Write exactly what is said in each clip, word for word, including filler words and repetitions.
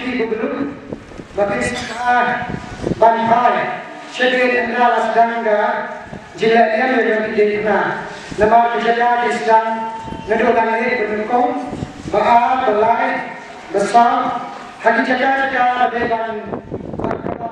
Ki bublu ba ki sdang ban phai sha ki ynda la sdang ka jinglaitluid ïa ka jingdie phna. Namar ki jaka ki sdang naduh nangïeit ba nyngkong, ba ar, ba lai, ba saw, ha ki jaka jaka ba dei ban ban kaba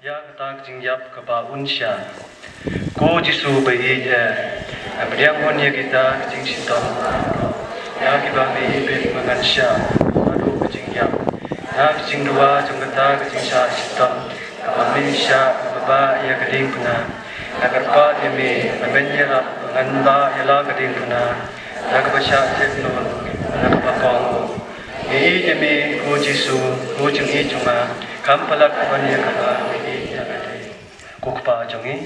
Ïa kata ka jingïap kaba un shah. Ko Jisu ba ïeit eh, nga pdiang bun ïa kita ka jingshitom, ïa kiba me ibit ba ngan shah haduh ka jingïap. Na ka jingduwai jong kata ka jingshah shitom, kaba me shah kaba bah ïa ka diengphna, nga kyrpad ïa me ba men ïarap ba ngan bah ïa la ka diengphna, na kaba shah jynlun, na kaba kohnguh. Ngi ïeit ïa me ko Jisu, ko jingïeit jong nga, kham palat ban ïa kaba ngi ïeit ïa kata. Ko Kpa jong ngi.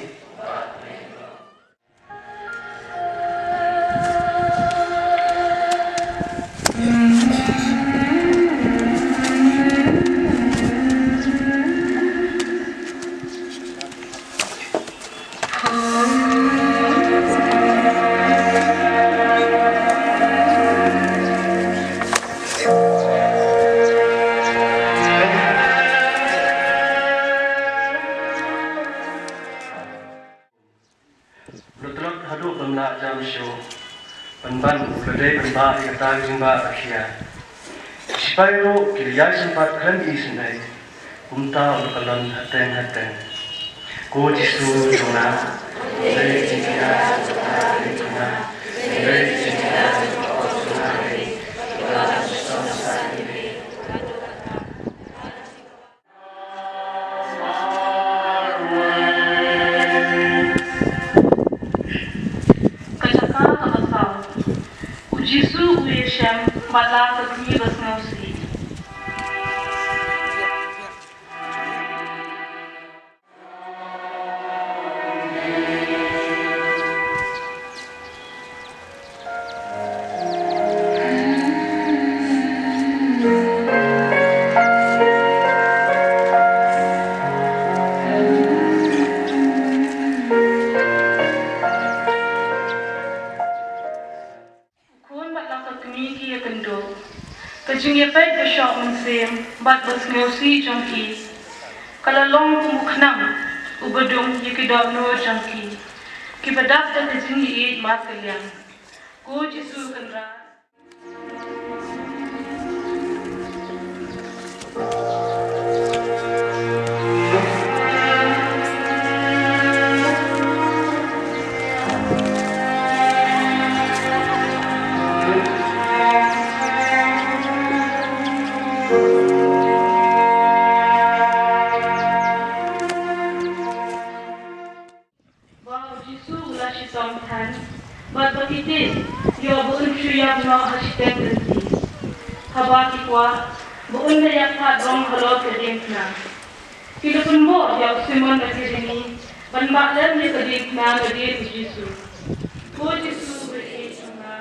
Lut lut haduh ban lah jam shuh. Pynban u la dei ban bah ïa kata ka jingbah ba khia. Ki sipai ruh ki la ïai sympat khlem i sngewbha. Kumta u la kyllon hateng hateng. Ko Jisu jong nga, leh jingkhia jong nga, leh jingkhia jong nga. Ka jaka kaba saw. U Jisu u ïashem bad la ka kmie basngewsih. U khun bad la ka kmie ki ïakynduh. Bad ba sngewsih jong ki ka la long kum u khnang uba dung ïa ki dohnud jong ki kiba dap da ka jingïeit markylliang. Ko Jisu Kynrad. Ba u Jisu u la shitom than bad ba ki tieng ïoh ba un shu ïap noh ha shiteng lynti. Haba ki kwah ba un da ïap pat rong halor ka diengphna, ki la pynbor ïa u Simon na Kirini ban bah lem ïa ka diengphna na dien u Jisu. Ko Jisu, ba ïeit jong nga.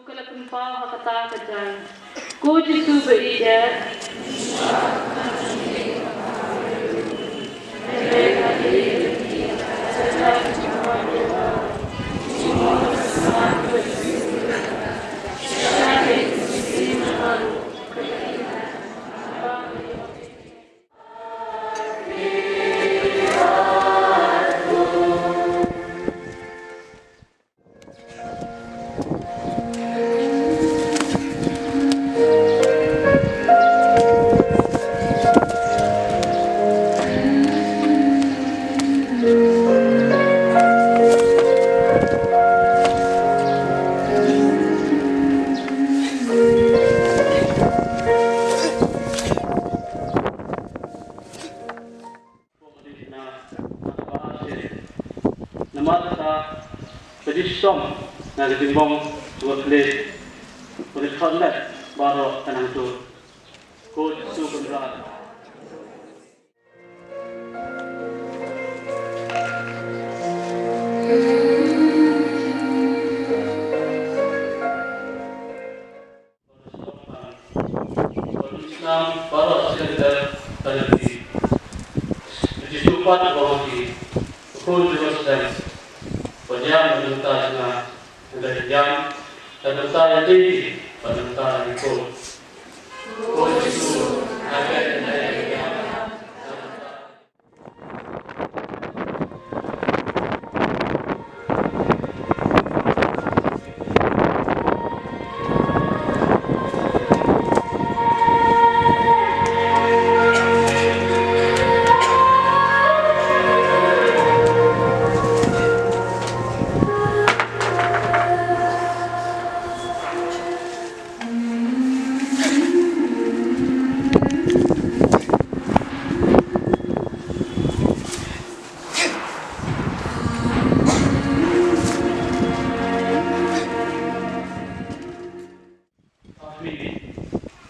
Ka la pynpaw ha kata ka jaiñ. Ko Jisu ba ïeit. Namar kata, ka jingshitom na ka jingbym jubab khlieh, ka jingkhuslai baroh ka nangta. Ko Jisu Kynrad. Islam baroh shi lynter ka lynti. Jisu pat u ong ïa ki, "Ko Jerusalem, wat ïam na ka bynta jong nga, hynrei ïam na ka bynta ïa ki bad na ka bynta ïa ki." Ko Jisu, nga klet ïa nga ïa ki.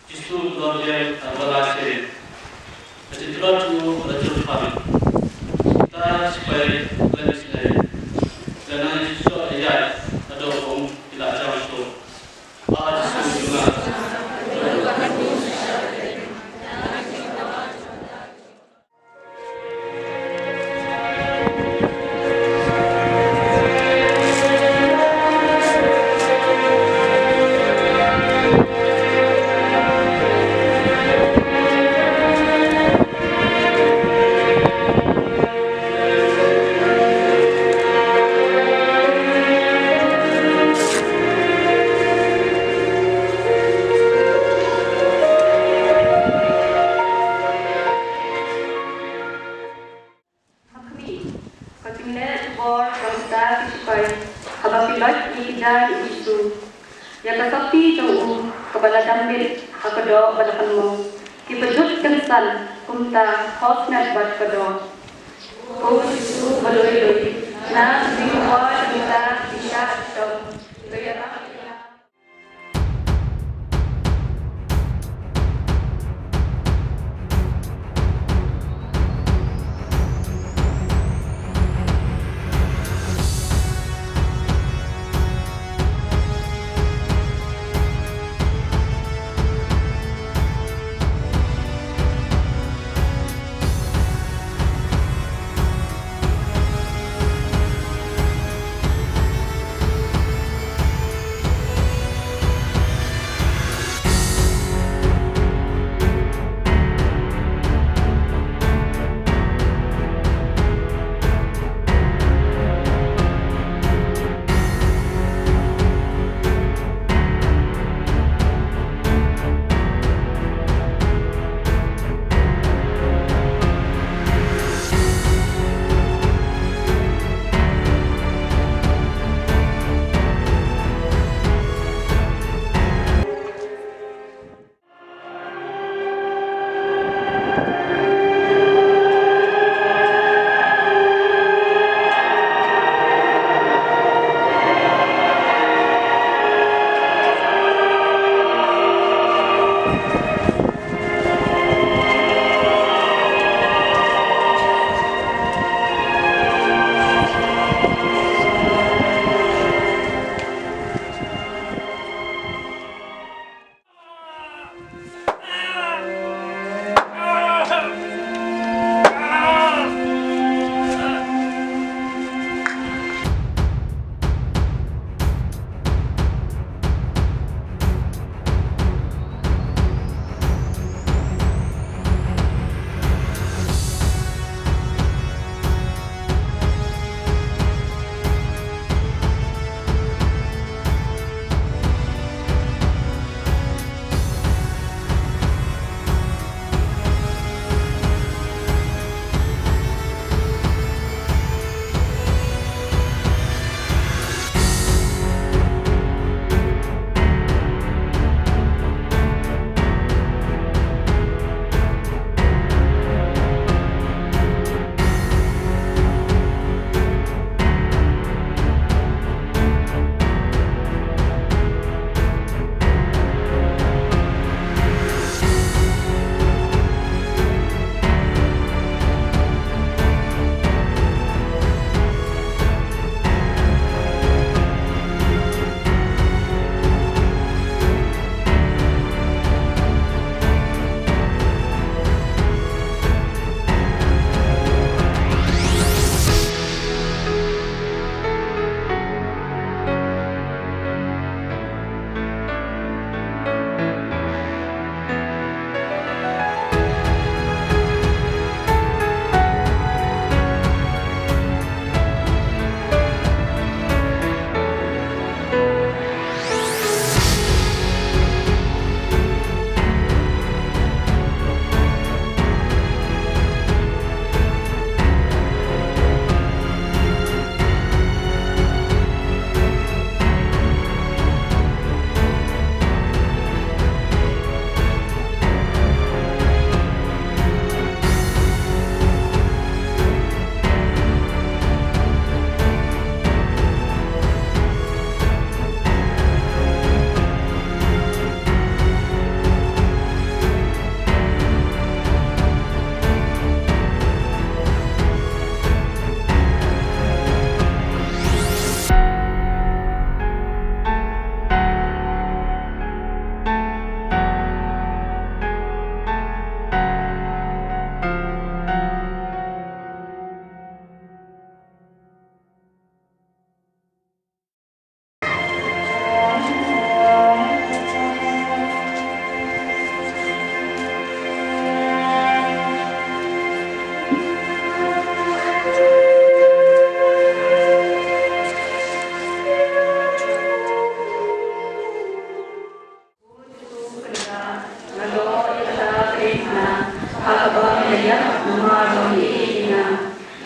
Jisu u don jem ha ka la syriem. Ka jingtlot jong u ka la jur phang. Kita ki sipai ki la isynei, ki la nang ïasoh ïaid naduh ba kum ki la jam shuh. Ah Jisu jong nga. Ha khmih, ka jingleh jubor jong kita ki sipai haba ki loit ïa ki jaiñ u Jisu, ïa ka sopti jong u kaba la dam bit ha ka doh ba la kynmaw, ki ba jut kynsan kumta khosngiat bad ka doh. Ko Jisu ba lui lui, na ka jingkwah jong kita ki shah shitom, ki ba ïarap ïa nga.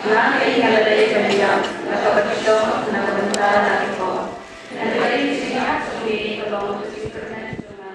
Nga ïa nga la dei ban ïap, nga la dei ban ïap na ka bynta na ki pop. Nalor ka jingïap jong me ka long ka jingkyrmen jong nga.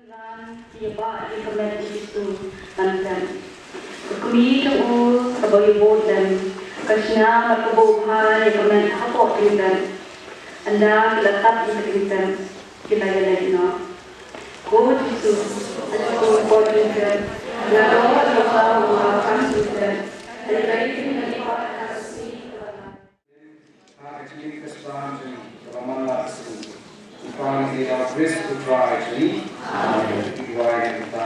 Ngan ïa ba ïa ka met u Jisu ban kem. Ka kmie jong u kaba ïa bud lem ka shna bad ka buh bha ïa ka met hapoh jingtem. Ynda ki la tap ïa ka jingtem ki la ïaleit noh. Ko Jisu, ha ka por jingtem, nga don ha ka jingtem. Ai bai ïa nga ïa ba ka sngi kaba lai. Ha ka jingkyrpad jong ngi kaba man la ka sngi, u Trai Jisu Khrist u Trai jong ngi. Amen. Ngi duwai na ka bynta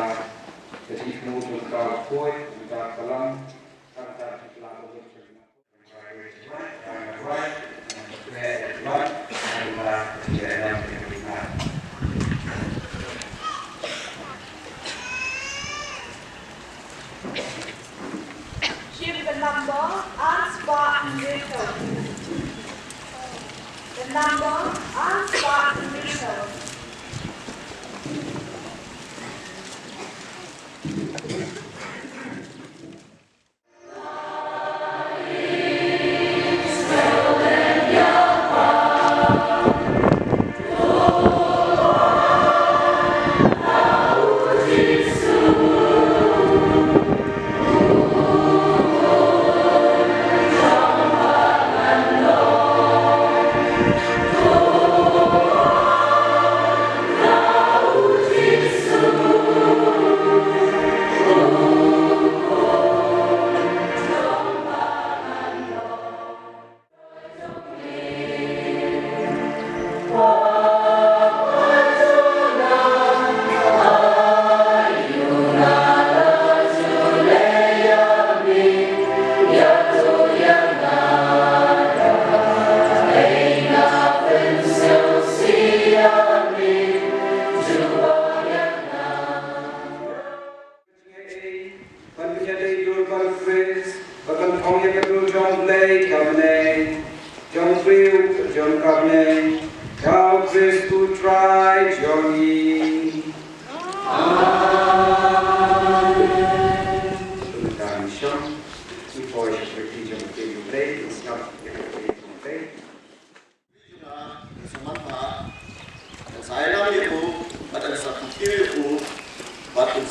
ka jingthmu jong u Trai Kynrad, na ka bynta ka Balang, na ka bynta ka jingpynlong ka mut jong ngi. Shim ka number ar spah hynriew. Ka number ar spah hynriew.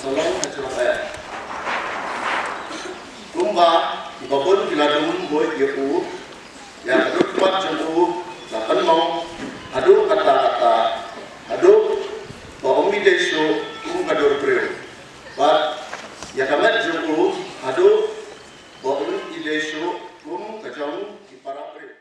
Long ha jrong eh. Kumba kiba bun ki la dum buit ïa u, ïa ka dohnud jong u la pynmong haduh katta katta, haduh ba um ïadei shuh kum ka dur briew, bad ïa ka met jong u haduh ba um ïadei shuh kum ka jong ki para briew.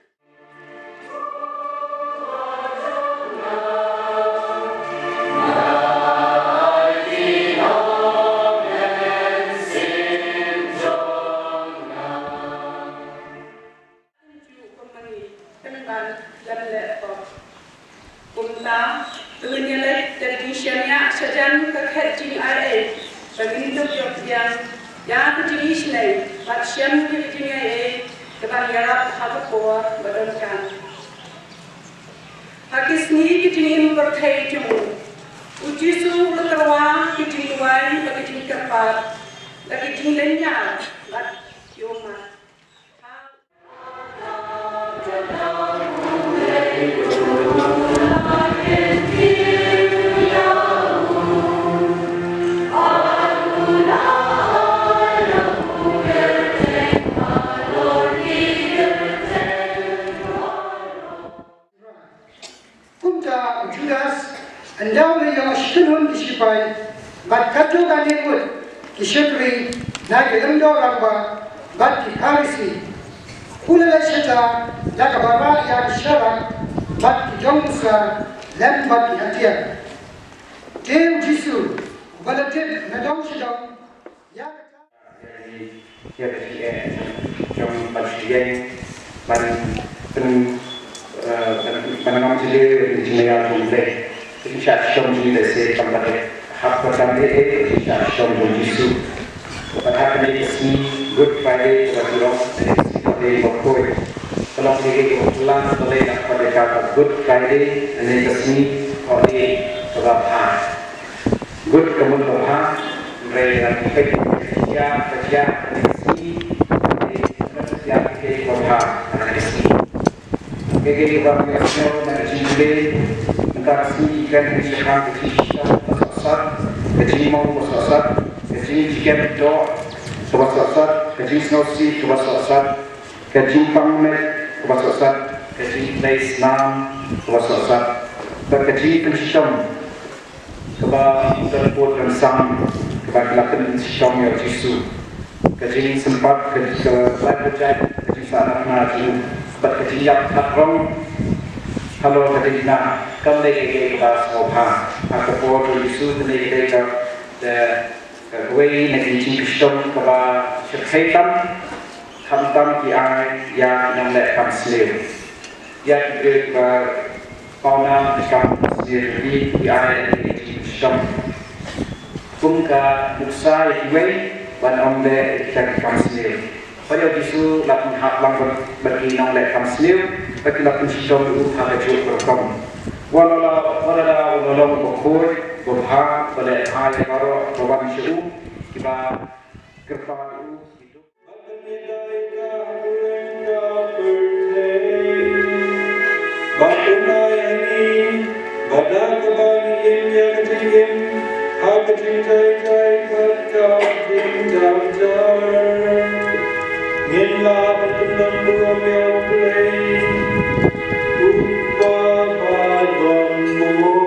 Kumta, to ngin ïaleit da ka jingshaniah shajan ka khet jingai ei, ba ngin dup ïoh pdiang ïa ka jingisynei bad shem ïa ka jingai ei kaban ïarap ha ka por ba donkam. Ha ki sngi ki jingim pyrthei jong u, u Jisu u la tyrwa ki jingduwai bad ki jingkyrpad, da ki jinglynñiar bad ki ummat. Kumta u Judas, ynda u la ïoh shikynhun ki shipai, bad katto katne ngut ki shakri na ki lyngdoh rangbah bad ki Pharisi, u la leit shata da kaba rah ïa ki sharak bad ki dong musa lem bad ki hatiar. Te u Jisu, uba la tip na dong sha dong ïa kata, ïa ka jingeh jong ban shu ïeng ban pyn, eh, ban, ban ngam jylliew ïa ka jingmaya jong U Blei. Ka jingshah shitom jong ngi lehse kam pat hap ban dang eh eh, ka jingshah shitom jong U Jisu. Bad ha kane ka sngi Good Friday kaba ki ong, kane ka sngi Friday bakhuid, ka long kaei kaei kaba phylla balei nangta ka Good Friday, kane ka sngi Friday kaba bha. Good ka mut ba bha, hynrei lada phi peit ka jia, ka jia kane ka sngi, ka jia kaei kaba bha ha kane ka sngi. Kaei kaba ngi ïohsngew na ka jingpule mynta ka sngi ki kren ha ka jingshakha, ka jingshitom ba sohsat, ka jingmong ba sohsat, ka jingjynjar doh kaba sohsat, ka jingsngewsih kaba sohsat, ka jingpang met kaba sohsat, ka jingtlei snam kaba sohsat, bad ka jingpynshitom kaba don pud don sam, kaba ki la pynshitom ïa U Jisu. Ka jingsympat, ka, ka, ka, ka jingsah na, na, bad ka jingïap hakrong halor ka ding na, kam dei kaei kaba sngewbha. Ha ka por U Jisu, kane ka dei ka, ka, kawei na ki jingshitom kaba shyrkhei tam, khamtam ki ai ïa ki nongleh kam sniew. Ïa ki briew kiba pawnam ki kam sniew jong ki, ki ai ïa ki jingshitom kum ka nuksa ïa kiwei ban ym leh ïa kita ki kam sniew. Hynrei U Jisu u la pynhap lang bad, bad ki nongleh kam sniew, bad ki la pynshitom ïa u ha kajuh ka rukom. Wat la, wat la u la long uba khuid, uba bha, uba leh bha ïa baroh ba wan sha u, kiba kyrpad ïa u, ki duk. Bad un ïadei ka hapdeng ka pyrthei. Bad un ai ha ngi, bad da kaba ngi im ïa ka jingim, ha ka jingtei tei bad ka jingjar jar. Ngin lah ban pynlong burom ïa U Blei, uba badonbor.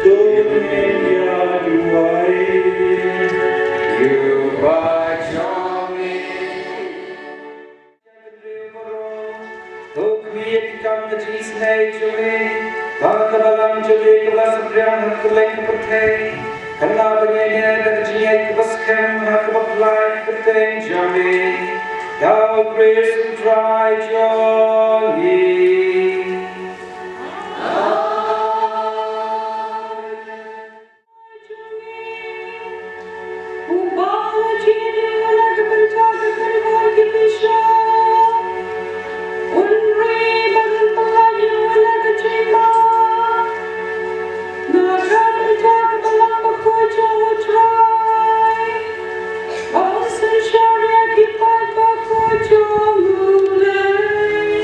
To ngin ïa duwai. Ïa u Blei jong ngi. To khmih ïa ki kam ka jingisynei jong me, ba ka balang jong me kaba la saphriang ha kylleng ka pyrthei kan lah ban ïaineh da ka jingïeit kaba skhem ha kaba pynlait kyrteng jong me. Da U Khrist U Trai jong ngi. Amen. Uba u la jied ïa u na ka bynta ka kynhun ki bishop, un ri bad un pyllait ïa u na ka jingma na ka bynta ka Balang Bakhuid jong U Trai, ba un synshar ïa ki paid bakhuid jong U Blei.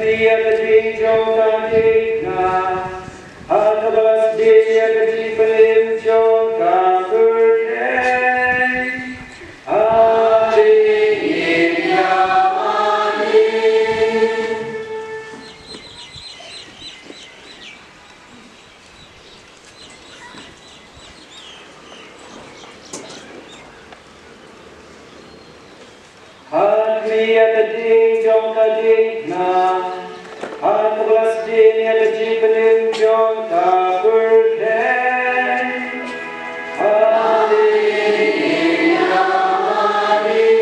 Ïa ka jingïeit jong ka diengphna, ha kaba la sdien ïa ka jingpynim jong ka pyrthei. Haleluya, amen. Ha khmih ïa ka dieng jong ka diengphna, ha kaba la sdien ïa ka jingpynim jong ka pyrthei. Haleluya, amen.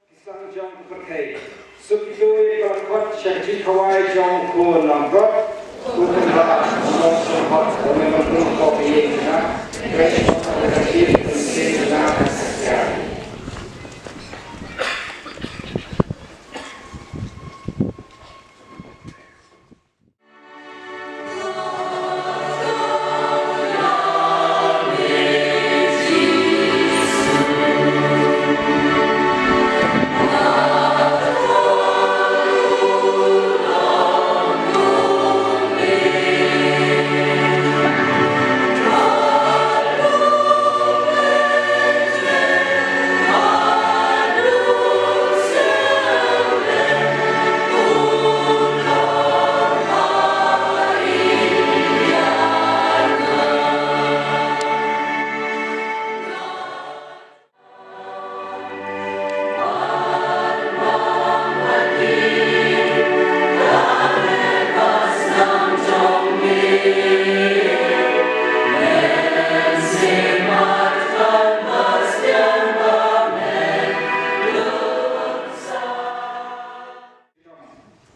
Ki sang jong ka pyrthei. Suk ïa kito kiba la khot sha ka jingkhawai jong u Khun langbrot. Ko Kynrad, mo sngewbha, mo sngewbha, ko ïeit jong nga. Khrist, ko ïeit jong nga.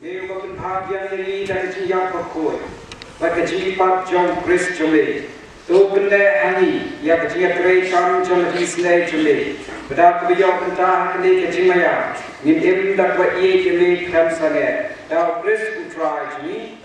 Me uba pynbha biang ïa ngi da ka jingïap bakhuid bad ka jingïap jong u Khrist jong me. To pynneh ha ngi ïa ka jingïatreilang jong ka jingisynei jong me. Bad da kaba ïoh mynta ha kane ka jingmaïa ngin im da kaba ïeit ïa me khlem sangeh. Da u Khrist u Trai jong ngi.